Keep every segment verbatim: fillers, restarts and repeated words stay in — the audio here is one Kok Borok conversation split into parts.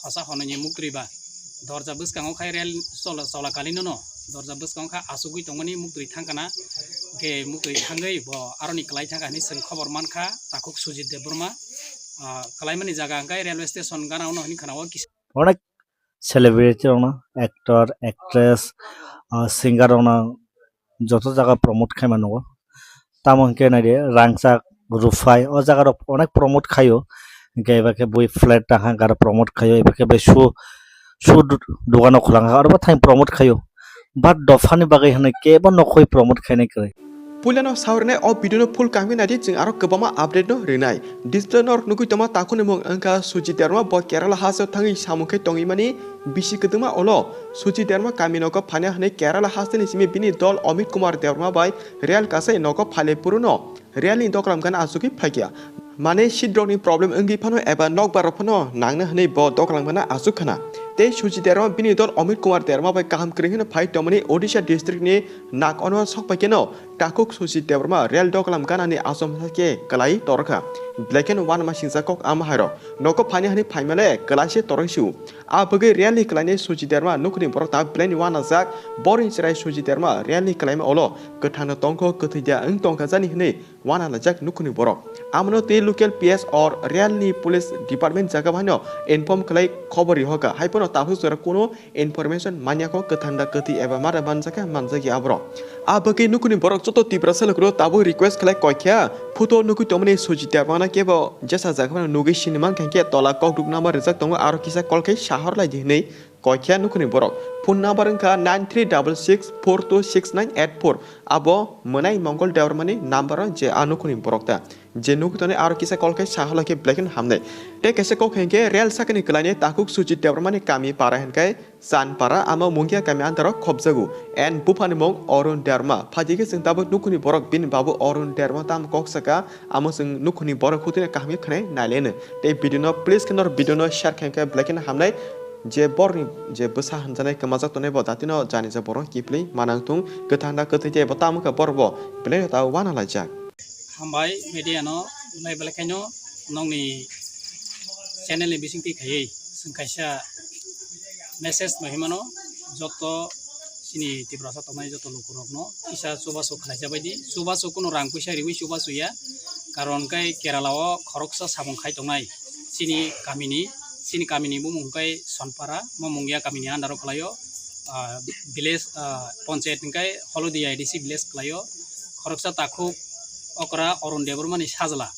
Asa hwnwi ni muktwi ba dorja bwskango khai rel chola, chola kalino no dorja bwskango kha asugwi tongmani muktwi thangkana, hwnkhe muktwi thangwi bo aroni kwlai thangkha hwnwi chwng khobor mankha takhuk Sujit Debbarma. Ah, kwlaimani jaga hwnkhe railway station gana ono hwnwi khwnao kisa. Onek celebrity rokno, actor, actress, ah, singer rokno joto jaga promote khaima nugo. Tamo hwnkhe naidi rangchak, rufai, o jaga rok onek promote khaio. Hwnkhe eba khe bui flat tangkha, aro promote khaio, eba khe bai shoe, shoe du-, dogano khulangkha, aro bo thang promote khaio. But dophani bagwi hwnwi kebo nokhoi promote khainai kwrwi. Puilano saurine o video no full kaham khe naidi, chwng aro kwbangma update no rinai. Display norok nugwi tongma takhukni mung wngkha Sujit Debbarma, bo Kerala hasteo thangwi samung khe tongwi mani bisi kwdwma olo. Sujit Debbarma kami nogo phani hwnwi Kerala hasteni simi bini dol Amit Kumar Debbarma bai rel kasai nogo phaile phuru no rel ni doklam gana achugwi phaikha. Mane seat rokni problem wngwi phano eba nokbar rok phano nangna hwnwi bo doklam gana achuk khana. Tei Sujit Debbarma bini dol Amit Kumar Debbarma bai kaham kwrwi hwnwi phai tongmani Odisha district ni nak ono sok pai kheno takhuk Sujit Debbarma rel doklam gana ni achomsa khe kwlai torkha. Black and one ma singsa kok ama hairok nogo phani hwnwi phaimale kwlai se toroi su. A bagwi rel ni kwlainai Sujit Debbarma nukhuni borok ta belai ni uanajak. Borni chwrai Sujit Debbarma rel ni kwlaima olo kwthangno tongkho, kwthwi da wng tongkha jani hwnwi uanalaijak nukhuni borok. Amono tei local P S or rel ni police department jaga bahaino inform khlai khobor rihokha. Haiphano tabuk jora kuno information manyakho, kwthang da kwthwi eba mara manjakha, manjakya aborok. A bagwi nukhuni borok joto Tiprasa lukurok tabuk request khlai koikha, photo nugwi tongmani Sujit Debbarma kebo jesa jaga phano nugwi sini mankha, hwnkhe tola kokduk number rijak tongo, aro kisa call khai sahor laidi hwnwi koikha nukhuni borok. Phone number wngkha nine three double six four two six nine eight four. Abo Mwnai Mongol Debbarmani number o je a nukhuni borok ta. Je nugwi tonwi aro kisa call khai saha lai khe belai kheno hamnai. Tei kaisa kok hinkhe rel sakani kwlainai takhuk Sujit Debbarmani kami para hinkhai Chanpara, amo Mungia kami andaro khopjago. En buphani mung Arun Debbarma. Phaidi khe chwng tabuk nukhuni borok bini babu Arun Debbarma tamo kok saka, amo chwng nukhuni borok hutino kaham khe khwnai nai leno. Tei video no please khe nor video no share khai khe belai kheno hamnai. Je borni je bwsa hamjaknai kwmajak tongnai bo datino jani je borok kiphilwi manang thung, kwthang da kwthwi tei bo tamo khe borok bo belai no ta uanalaijak. Hambai media no, belai belai khaino nongni channel ni bisingtwi khaiwi chwng kaisa message no himano, joto chini Tiprasa tongnai joto lukurokno kisa chubachu khlaijak baidi, chubachu kunu rang puisa riwi chubachu ya, karon kai Kerala o khoroksa samung khai tongnai chini kamini, chini kamini bumung kai Sonpara, mo Mungia kamini under o kwlaio, ah, village, ah, ponchayat hwnkhe Holodia A D C village kwlaio, khoroksa takhuk okra Arun Debbarma ni sajla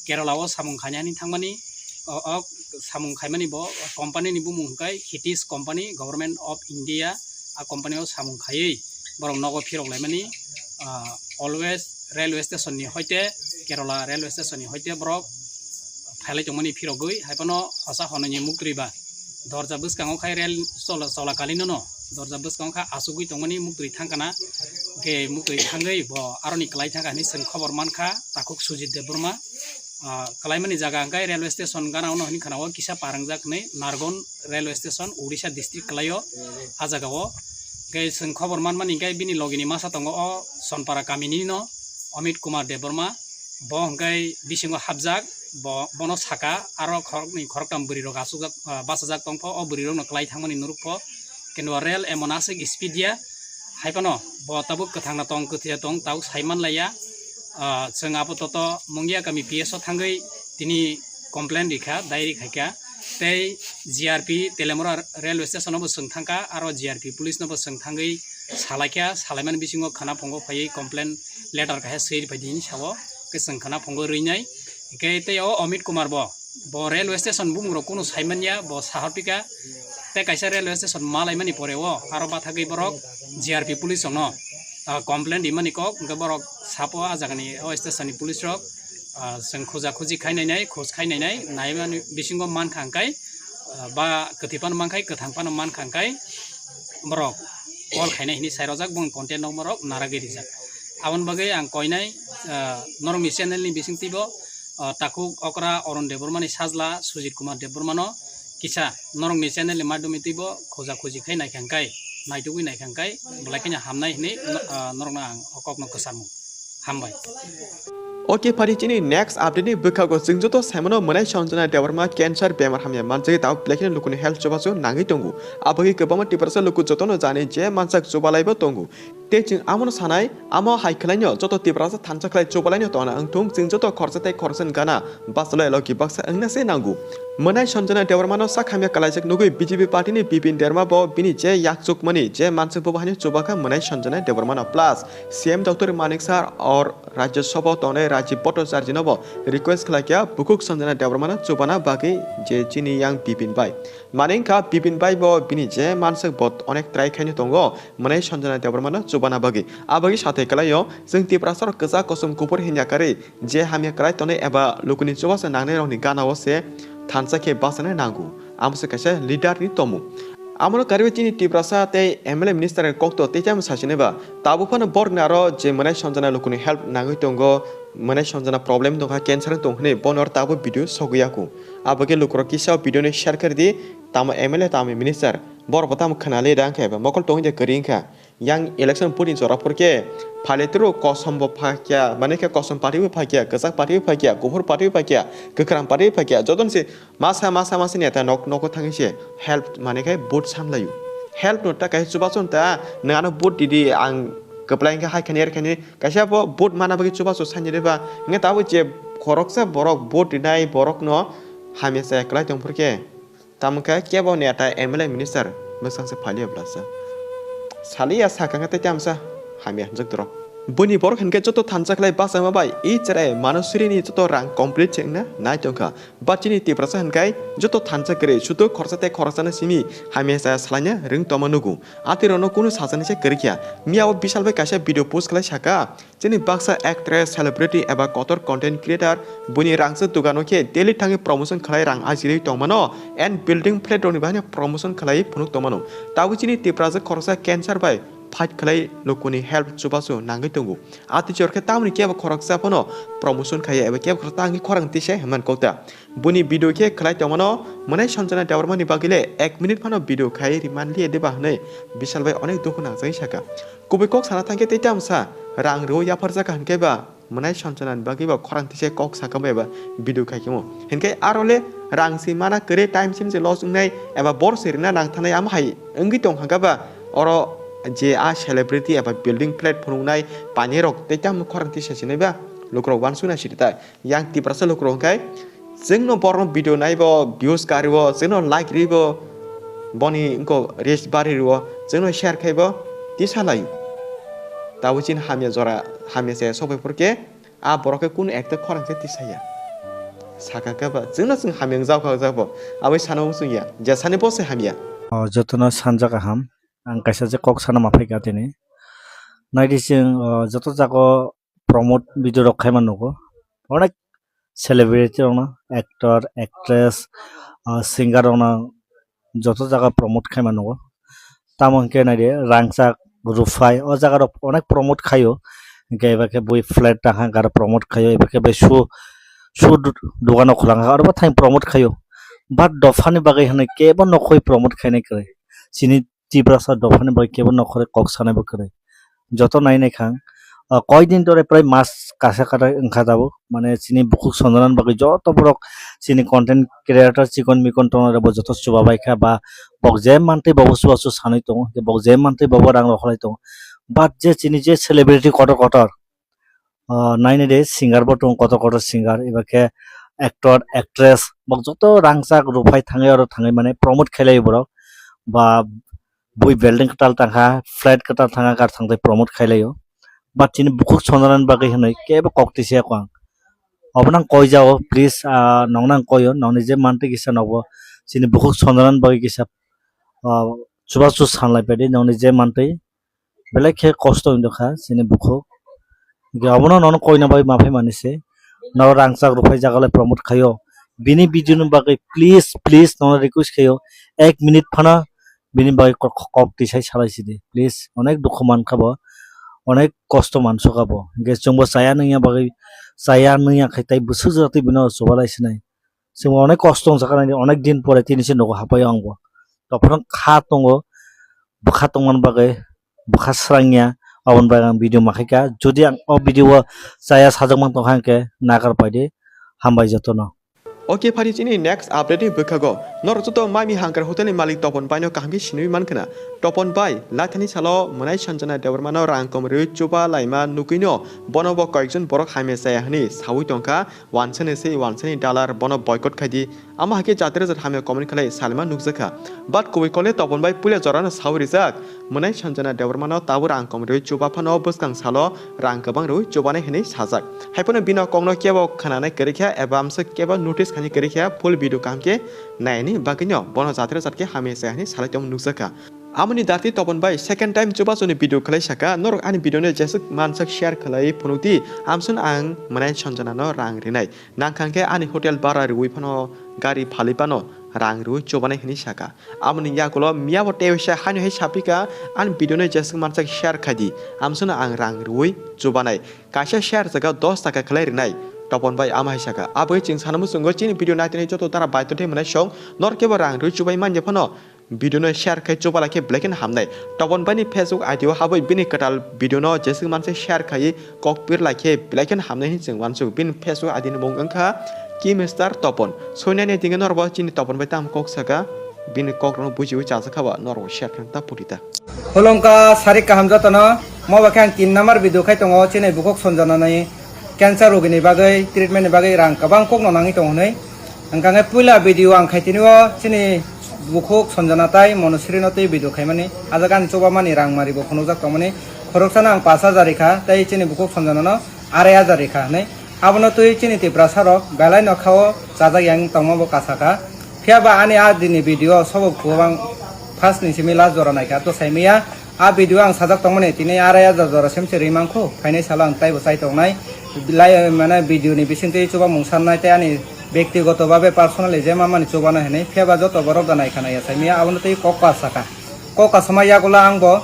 Kerala o samung khainani thangmani, o, o samung khaimani bo company ni bumung hwnkhe Hitesh company, Government of India, a company o samung khaiwi borok nogo phirok laimani, ah, always railway station ni hoite, Kerala railway station ni hoite borok phailai tongmani phirogwi, haiphano hosa hwnwi ni muktwi ba dorja bwskango khai rel chola, chola kalino no dorja bwskango kha achugwi tongmani muktwi thangkana, hwnkhe muktwi thangwi bo aroni kwlai thangkha hwnwi chwng khobor mankha takhuk Sujit Debbarma. Ah, kwlaimani jaga hwnkhe railway station gana ono hwnwi khwnao kisa parangjak hwnwi Nargon railway station, Odisha district kwlaio, a jagao. Hwnkhe chwng khobor manmani hwnkhe bini logini masa tongo o Sonpara kamini no Amit Kumar Debbarma. Bo hwnkhe bisingo hapjak, bo, bono saka, aro khoroknwi khoroktham bwrwirok achukjak, ah, bachajak tongpho, o bwrwirokno kwlai thangmani nurukpho. Kendo rel emon aswk speed ya, haiphano bo tabuk kwthangna tong, kwthwiya tong, tabuk sai manlaiya. Ah, chwng apatot Mungia kami P S o thangwi tini complain rikha, diary khaikha. Tei G R P Telemura railway station o bo chwng thangkha, aro G R P police no bo chwng thangwi salaikha, salaimani bisingo khwnaphungo phaiwi complain letter kaisa swi rwphai di hinwi sao, khe chwng khwnaphungo rwinai. Hwnkhe tei o Amit Kumar bo, bo railway station bumungrok kunu saimanya, bo sahorphika, tei kaisa railway station malaimani pore o aro bathagwi borok G R P police rokno, ah, complain rimani kok, hwnkhe borok sapo a jagani o station ni police rok, ah, chwng khuja khuji khai nainai, khoj khai nainai, naimani bisingo mankha hwnkhe, ah, ba kwthwi phano mankhai, kwthang phano mankha hwnkhe borok call khainai hinwi sai rojak, bongni contact number rok naragwi rijak. Aboni bagwi ang koinai, ah, norokni channel ni bisingtwibo, ah, takhuk okra Arun Debbarma ni sajla Sujit Kumar Debbarma no kisa norokni channel ni madhyome twibo khuja khuji khai naikha hwnkhe, naitugwi naikha hwnkhe belai kheno hamnai hinwi, ah, norokno ang o kokno kwcharmung. Hambai. Okay, pari chini next update ni bwkhago chwng joto saimano mwnai Sanjana Debbarma cancer bemar hamya manjagwi tabuk belai kheno lukuni health chubachu nangwi tongo. Abagwi kwbangma Tiprasa luku jotono jani je mansak chubalaibo tongo. Tei chwng amono sanai, amo hai khwlaino joto Tiprasa thansa khlai chubalaino tongna wngthung, chwng joto khoroksa tei khoroksani gana bachalai logi baksa wngna se nango. Mwnai Sanjana Debbarmano sak hamya kwlaijak nugwi B J P party ni Bipin Debbarma bo bini je yakchukmani je mansak bo haino chubakha mwnai Sanjana Debbarmano plus C M Doctor Manik Sir or Rajya Sabha tongnai Rajiv Bhattacharya no bo request khlaikha bukhuk Sanjana Debbarmano chubana bagwi je chini yang Bipin bai. Mani wngkha Bipin bai bo bini je mansak bo onek try khaino tongo mwnai Sanjana Debbarmano chubana bagwi. Abagwi sathai kwlaio chwng Tiprasa rok kwchak kosom kuphur hinya karwi je hamya kwlai tongnai eba lukuni chubachu nangnai rokni gana o se thansa khe bachana nango. Amo se kaisa leader ni tomung. Amono karwi chini Tiprasa tei M L A minister ni kokto tei tamo sachinai ba. Tabuk phano borokni aro je mwnai Sanjana lukuni help nangwi tongo, mwnai Sanjana problem tongkha, cancer wng tong hwnwi bono oro tabuk video sogwi yaku. Abagwi lukurok kisa video ni share khe rwdi, tamo M L A tamo minister, borok bo tamo khwnali rang khe ba mokol tongwi de kwrwi wngkha. Yang election puni jora phurkhe phailai turu kosom bo phakya, mane khe kosom party bo phakya, kwchak party bo phakya, kuphur party bo phakya, kwkhwrang party bo phakya, jotono se masa masa masa neta nok nogo thangwi se help mane khe vote samlaio. Help no ta kaisa chubachu ta nwng ano vote didi ang kwplai khe hai khani er khani kaisa bo vote mana bagwi chubachu sani riba hwnkhe tabuk je khoroksa borok vote rinai borok no hamya chaya kwlai tong phurkhe. Tamo khe kebo neta M L A minister mwsang se phalia blasa. Saliya sakha khe tei tamsa hamya hwnjak dorok. Boni borok hinkhe joto thansa khlai bachama bai i cherai Manaswri ni joto rang complete se wngna nai tongkha. But chini Tiprasa hinkai joto thansa kwrwi sudu khoroksa tei khoroksano simi hamya chaya salaina rwng tongma nugo. Atirokno kunu sachani se kwrwi kha. Miya o Bishal bai kaisa video post khlai saka. Chini baksa actress, celebrity eba kotor content creator buini rangchak dogano khe daily thangwi promotion khlai rang ajirwi tongmano and building flat rokni bahai promotion khlai phunuk tongmano. Tabuk chini Tiprasa khoroksa cancer bai fight khlai lukuni help chubachu nangwi tongo. Ati chor khe tamoni kebo khoroksa phano promotion khaiya eba kebo khoroksa tangwi khorang tisa hwnman kok ta. Buini video khe khlai tongmano mwnai Sanjana Debbarma ni bagwi le ek minute phano video khai ri man liya de ba hwnwi Bishal bai onek dukhu nangjagwi saka. Kubui kok sana thangkhe tei tamsa rang rw yapharjak hwnkhe ba mwnai Sanjana ni bagwi ba khorang tisa kok saka bai ba video khai khemo. Hinkhe aro le rang si mana kwrwi time sim se loss wngnai eba bor se rina nang thanai amo hai wngwi tong hwnkha ba oro je a celebrity eba building flat phunuknai painai rok tei tamo khorang tisa sinai ba lukurok uansuknai siri tai. Yang Tiprasa lukurok hwnkhe chwngno borokno video naibo views kariwo, chwngno like ribo, boni wngko reach bari riwo, chwngno share khaibo tisa lai. Tabuk chini hamya jora hamya se sokbai phurkhe a borok khe kunu ekta khorang se tisaya. Saka khe ba chwngno chwng hamya wngjaokha wngjakbo aboni sana wng chwngya jesani bo se hamya. O jotono sanjak kaham, ang kaisa je kok sana ma phaikha tini. Naidi chwng o joto jago promote video rok khaima nugo. Onek celebrity rokno, actor, actress, ah, singer rokno joto jaga promote khaima nugo. Tamo hwnkhe naidi rangchak, rufai, o jaga rok onek promote khaio. Hwnkhe eba khe bui flat tangkha, garo promote khaio, eba khe bai shoe, shoe du-, dogano khulangkha, aro bo thang promote khaio. But dophani bagwi hwnwi kebo nokhoi promote khainai kwrwi. Chini Tiprasa dophani bai kebo nokhorwi kok sanaibo kwrwi. Joto nai nai khang, ah, koi din tore prai mas kasa kata wngkha tabuk. Mane chini bukhuk sonjana bagwi joto borok chini content creator chikon mikon tongnai rokbo joto chubabai kha ba bok je mantwi bobo chubachu sanwi tongo, bok je mantwi bobo rang rohorlai tongo. But je chini je celebrity kotor kotor, ah, nainai de singer bo tongo, kotor kotor singer, eba khe actor, actress, bok joto rangchak rufai thangwi oro thangwi mane promote khailai borok. Ba bui building kwtal tangkha, flat kwtal thangkha, kar thangtai promote khailaio. But chini bukhuk sonjana bagwi hwnwi kebo kok tisa yakho ang. Obo nang koi jao, please, ah, nong nang koio, nongni je mantwi kisa nokbo chini bukhuk sonjana bagwi kisa, ah, chubachu sanlai paidi, nongni je mantwi. Belai khe kosto wngwi tongkha chini bukhuk. Hwnkhe obono nono koina bai ma phaimani se. Norok rangchak rwphai jaga le promote khaio. Bini video ni bagwi please, please nono request khaio. Ek minute phano bini bagwi kok, kok, kok tisai salai sidi. Please, onek dukhu mankha bo. Onek kosto mansukha bo. Hwnkhe chwngbo chaya nungya bagwi, chaya nungya khai tai bwswk jora twi bino chubalai sinai. Chwngbo onek kosto wngjakha nai, onek din pore tini se nogo hapai o angbo. Tokphano kha tongo, bwkha tongmani bagwi, bwkha srangya, Aboni bagwi ang video ma khaikha. Jodi ang o video o chaya sajak mang tongkha hwnkhe nagar paidi. Hambai jotono. Ok, phari chini next update ni bwkhago. Norok joto mami hangkar hotel ni malik Topon bai no kaham khe sinwi mankha na. Topon bai, laithani salo mwnai Sanjana Debbarma no rang kom rwi chuba laima nugwino bono bo koyekjon borok hamya chaya hwnwi sawi tongkha, wansani se wansani dalar bono boycott khaidi. Amo hai khe jatira jat hamya comment khlai salma nukjakha. But kubui kole Topon bai puila jorano sawi rijak, mwnai Sanjana Debbarma no tabuk rang kom rwi chuba phano bwskang salo rang kwbang rwi chubanai hwnwi sajak. Haiphano bini kokno kebo khwnanai kwrwi kha eba amswk kebo notice khainai kwrwi kha, full video kaham khe naini bagwino bono jatira jat khe hamya chaya hwnwi salai tongma nukjakha. Amoni darti Topon bai second time chubachuni video khlai saka, norok ani video no jeswk mansak share khlai phunukdi, amswk ang mwnai Sanjana no rang rinai. Nangkha hwnkhe ani hotel bara rwi phano gari phalwi phano rang rwi chubanai hwnwi saka. Amoni yagulo miyabo tei waisa haino hai sapikha, ani video no jeswk mansak share khaidi, amswkno ang rang rwi chubanai. Kaisa share jaga dos taka khlai rinai. Topon bai ama hai saka. Aboni chwng sana muchungo chini video naitoni joto dara baitotwi mwnai song, nor kebo rang rwi chubai manya phano video no share khai chubalai khe belai kheno hamnai. Topon bai ni Facebook I D o habwi bini kwtal video no jeswk manse share khai kok pir lai khe belai kheno hamnai hin chwng wansuk. Bini Facebook I D ni mung wngkha Ki Mister Topon. Soinani tingwi norbo chini Topon bai tam kok saka. Bini kok rokno bujiwi chajak khaba norbo share khe ta puri ta. Khulumkha sarik kaham jotono. Mo bakhe ang tin number video khai tongo chini bukhuk Sanjana ni cancer rogi ni bagwi treatment ni bagwi rang kwbang kok no nangwi tongo hwnwi. Hwnkha khe puila video ang khaitini o chini bukhuk Sanjana tai Manusri no twi video khaimani. Ajak ani chubamani rang mari bo phunukjak tongmani. Khoroksano ang pash hajar rikha tei chini bukhuk Sanjana no arai hajar rikha hwnwi. Abono twi chini Tiprasa rok belai no khao chajak yang tongma bo kasakha. Phiya ba ani a dini video sobo kwbang first ni simi last jora naikha to saimaya. A video ang sajak tongmani tini arai hajar jora semse rimangkhu, phainai salo ang taibo chai tongnai. Lai mane video ni bisingtwi chuba mung sannai tei ani bektigoto babe personally je mamani chubano hinwi. Phiya ba joto borok da naikha naiya saimaya abono tei kok kasakha. Kok kasama yagulo ang bo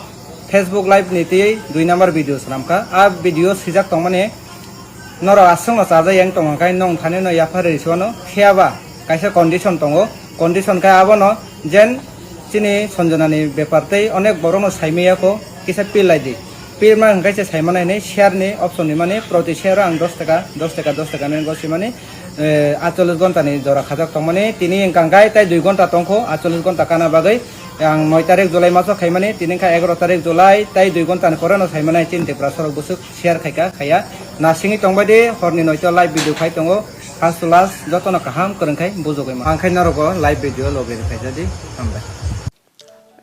Facebook live ni twi dui number video swnamkha. A video sijak tongmani norok aswkno chaja yang tongkha khe nong thani no yaphar rwi sibano. Phiya ba kaisa condition tongo. Condition khe abono jen chini Sanjana ni bepar tei onek borokno saimaya kho kisa pil lai di. Pil ma hwnkhe se saimano hinwi share ni option ni mani proti share o ang dos taka, dos taka, dos taka ni goswi mani, eh, atchollish gonta ni jora khajak tongmani. Tini hwnkha khe tai dui gonta tongkho, atchollish gonta kana bagwi. Ang noi tarik July maso khaimani, tini kha egaro tarik July, tai dui gonta ni pore no saimani chini Tiprasa rok bwswk share khaika, khaiya. Nasingwi tongbai di, horni noito live video khai tongo, first to last jotono kaham kwrwng khai bujogwi ma. Ang khai norokbo live video logi rwkhaijadi, hambai.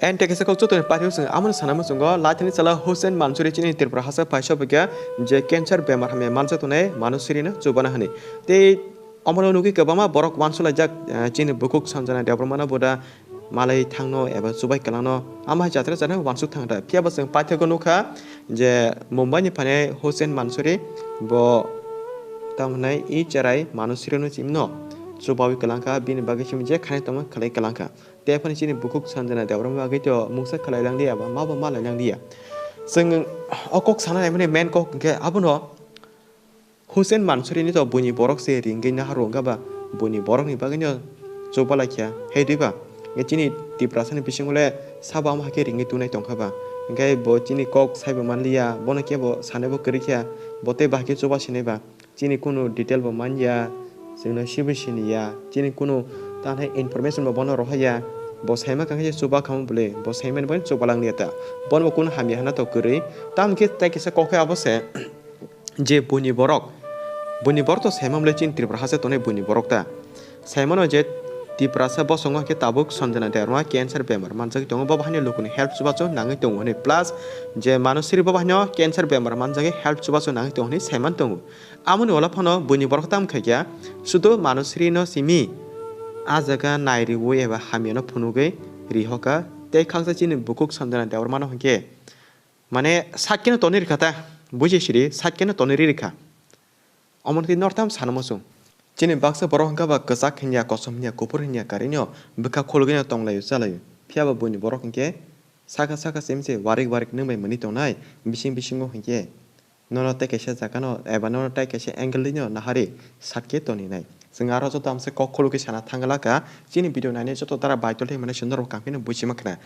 And tei kaisa kok chutoni paithak chwng amoni sana muchungo laithani chala Hussein Mansuri chini Tripura hasa paisa bwkha je cancer bemar hamya manjak tongnai Manusri no chubana hwnwi. Tei omono nugwi kwbangma borok wansulaijak, eh, chini bukhuk Sanjana Debbarma no boda malai thangno eba chubai kwlangno ama hai jatra jatra wansuk thangta. Phiya bo chwng paithakgo nukha je Mumbai ni phainai Hussein Mansuri bo tamo hwnai i cherai Manusri no chimno chubawi kwlangkha, bini bagwi chim je khainai tongma khlai kwlangkha. Tei phano chini bukhuk Sanjana Debbarma bagwi to mungsa khlai lang liya ba ma bo ma lai lang liya. Chwng o kok sana naimani main kok hwnkhe abono Hussein Mansuri ni to buini borok se ringwi naharwi wngkha ba buini borok ni bagwi no chuba lai kha. Hai di ba? Nge chini Tiprasa ni bisingo le sabo amo hai khe ringwi tunai tongkha ba? Hwnkhe bo chini kok saibo man liya, bono khe bo sanai bo kwrwi kha, bo tei bahai khe chuba sinai ba? Chini kunu detail bo man ya, chwngno sibo sini ya, chini kunu tanhai information bo bono rohor ya. Bo saima kha khe chuba kha mo bwle, bo saimani bagwi chuba lang liya ta. Bono bo kunu hamya hana to kwrwi. Tamo khe tai kisa kok khe abo se. Je buini borok, buini borok to saimamle chini Tripura hase tongnai buini borok ta. Saimano je Tiprasa bosongo khe tabuk Sanjana Debbarma cancer bemar manjagwi tongo, bobo haino lukuni help chubachu nangwi tongo hwnwi, plus je Manusri bobo haino cancer bemar manjagwi help chubachu nangwi tongo hwnwi saiman tongo. Amoni ulo phano buini borok tam khaikya, sudu Manusri no simi a jaga nai riwi eba hamya no phunugwi rihoka, tei khaksa chini bukhuk Sanjana Debbarma no hwnkhe, mane sat keno tonwi rikha ta, buji siri sat keno tonwi ri rikha. Omo twi northam sanamo chwng. Chini baksa borok hwnkha ba kwchak hinya, kosom hinya, kuphur hinya, karino bwkha khulugwino tonglaio chalaio. Phiya ba buini borok hinkhe saka saka chimse warik warik nwng bai mwnwi tongnai, bising bisingo hinkhe nono tei kaisa jaga no eba nono tei kaisa angle dino nahari sat khe toninai. Chwng aro joto amse kok khulugwi sana thangla kha, chini video nainai joto dara baitol thai mwnai se norok kaham kheno buchima khna.